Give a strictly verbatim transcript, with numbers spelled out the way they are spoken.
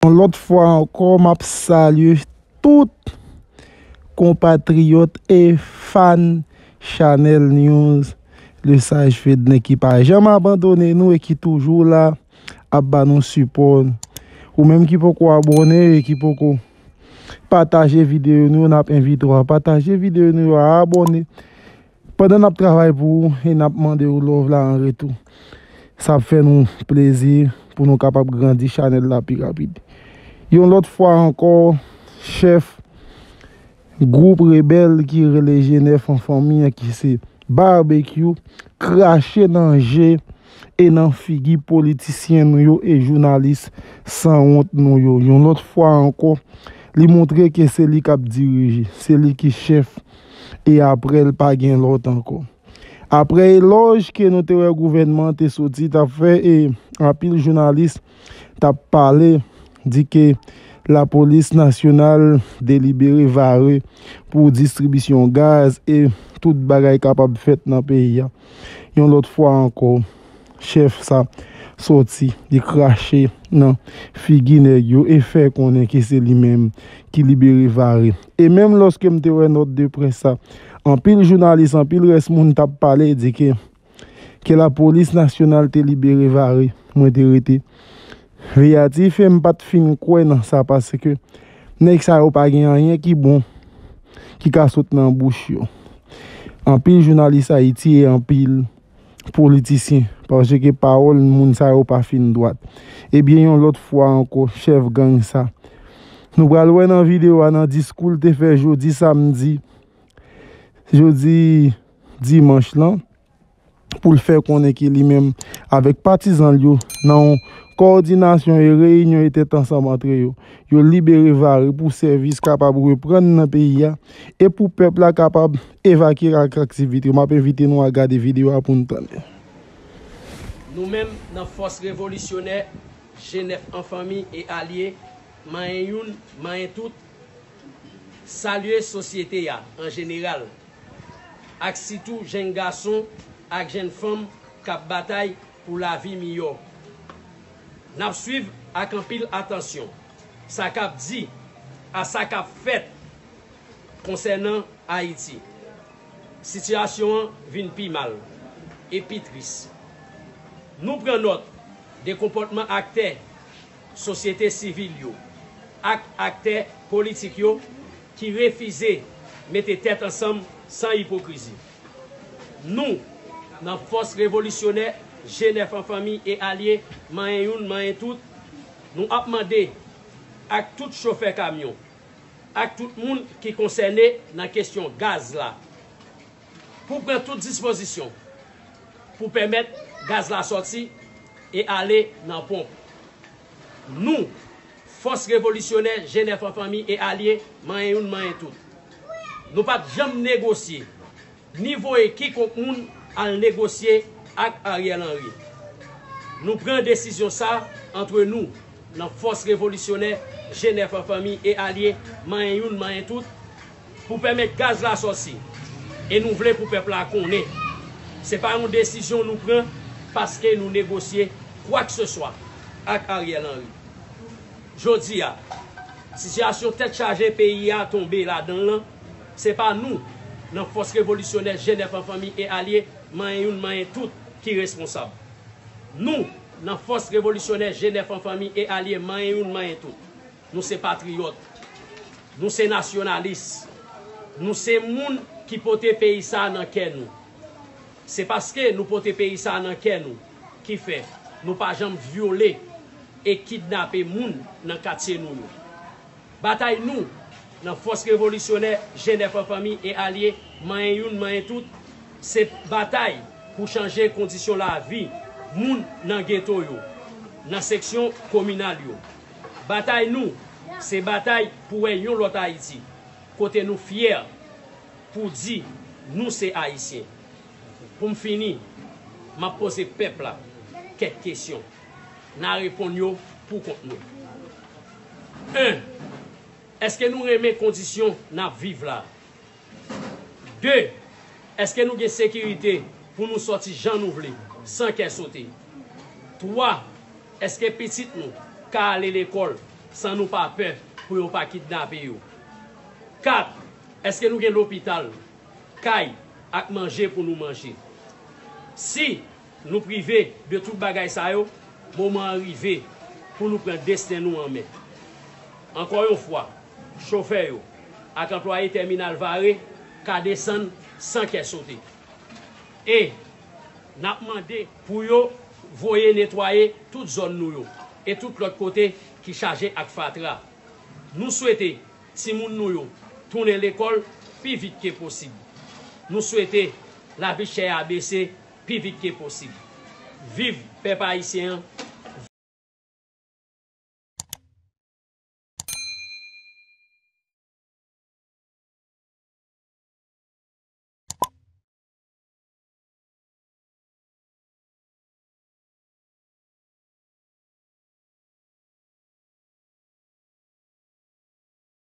Yon lòt fwa ankò, m ap salye tout konpatriyòt e fan Chanèl News, Le Sage Fednen ki pa janm abandone nou e ki toujou la ap ba nou sipò. Ou menm ki poko abòne e ki poko pataje videyo nou, n ap envite w a pataje videyo nou yo, a abòne. Pandan n ap travay pou ou e n ap mande w love la an retou, sa ap fè nou plezi pou nou kapab grandi chanèl la pi rapid. Yon lòt fwa ankò, chèf gwoup rebèl ki rele G nèf an fanmi an, ki se Barbecue, krache nan je e nan figi politisyen nou yo e jounalis sanwont nou yo. Yon lòt fwa ankò, li montre ke se li k ap dirije, se li ki chèf, e apre l pa gen lòt ankò. Apre elòj ke nou te wè gouvènman an te soti t ap fè, e anpil jounalis t ap pale, di ke lapolis nasyonal delibere vare pou distribisyon gaz e tout bagay kapab fèt nan peyi a. Yon lòt fwa ankò, chèf sa soti, li krache nan figi nèg yo e fè konnen ke se li menm ki libere vare. E menm lòske m te wè nòt de près sa, anpil jounalis, anpil rès moun t ap pale, di ke, ke lapolis nasyonal te libere vare. Mwen te rete veyatif e m pa t fin kwè nan sa, paske nèg sa yo pa gen anyen ki bon ki ka sot nan bouch yo. Anpil jounalis Ayiti e anpil politisyen, paske pawòl moun sa yo pa fin dwat. Ebyen, yon lòt fwa ankò, chèf gang sa, nou pral wè nan videyo a, nan diskou l te fè jodi samdi, jodi dimanch lan, pou l fè konnen ke li menm avèk patizan l yo, nan yon kowòdinasyon e reyinyon e tèt ansanm antre yo, yo libere vare pou sèvis kapab reprann nan peyi a e pou pèp la kapab evakye ak aktivite yo. M ap envite nou a gade videyo a pou n tande. Nou menm, nan Fòs Revolisyonè G nèf an fanmi e alye, manyen youn, manyen tout, salye sosyete a an jeneral, ak sitou jenn gason ak jenn fanm k ap batay pou lavi miyò. N ap swiv ak anpil atansyon sa k ap di a sa k ap fèt konsènan Ayiti. Sitiyasyon an vin pi mal e pi tris. Nou pran nòt de konpòtman aktè sosyete sivil yo ak aktè politik yo ki refize mete tèt ansanm san ipokrizi. Nou, nan Fòs Revolisyonè G nèf an fanmi e alye, manyen youn, manyen tout, nou ap mande ak tout chofè kamyon, ak tout moun ki konsène nan kesyon gaz la, pou pran tout dispozisyon pou pèmèt gaz la sòti e ale nan ponp. Nou, Fòs Revolisyonè G nèf an fanmi e alye, manyen youn, manyen tout, nou pa t janm negosye ni voye kikonk moun al negosye ak Ariel Henry. Nou pran desizyon sa antre nou, nan Fòs Revolisyonè G nèf an fanmi e alye, manyen youn, manyen tout, pou pèmèt gaz la sòti. E nou vle pou pèp la konnen, se pa yon desizyon nou pran paske nou negosye kwakseswa ak Ariel Henry. Jodi a, sitiyasyon tèt chaje peyi a tonbe ladan l lan, se pa nou, nan Fòs Revolisyonè G nèf an fanmi e alye, manyen youn, manyen tout, ki responsab. Nou, nan Fòs Revolisyonè G nèf an fanmi e alye, manyen youn, manyen tout, nou se patriyòt. Nou se nasyonalis. Nou se moun ki pote peyi sa a nan kè nou. Se paske nou pote peyi sa a nan kè nou ki fè nou pa janm vyole e kidnape moun nan katye nou yo. Batay nou, nan Fòs Revolisyonè G nèf an fanmi e alye, manyen youn, manyen tout, se batay pou chanje kondisyon lavi moun nan geto yo, nan seksyon kominal yo. Batay nou, se batay pou wè yon lòt Ayiti, kote nou fyè pou di nou se Ayisyen. Pou m fini, m ap poze pèp la kèk kesyon. N a reponn yo pou kont nou. En, èske nou renmen kondisyon n ap viv la? De, èske nou gen sekirite pou nou sòti jan nou vle, san kè sote? Twa, èske pitit nou ka ale lekòl san nou pa pè pou yo pa kidnape yo? Kat, èske nou gen lopital, kay ak manje pou nou manje? Si nou prive de tout bagay sa yo, moman an rive pou nou pran desten nou an men. Ankò yon fwa, chofè yo ak anplwaye tèminal Vare ka desann san kè sote. E n ap mande pou yo voye netwaye tout zòn nou yo e tout lòt kote ki chaje ak fatra. Nou swete timoun nou yo tounen lekòl pi vit ke posib. Nou swete lavi chè a bese pi vit ke posib. Viv pèp ayisyen an,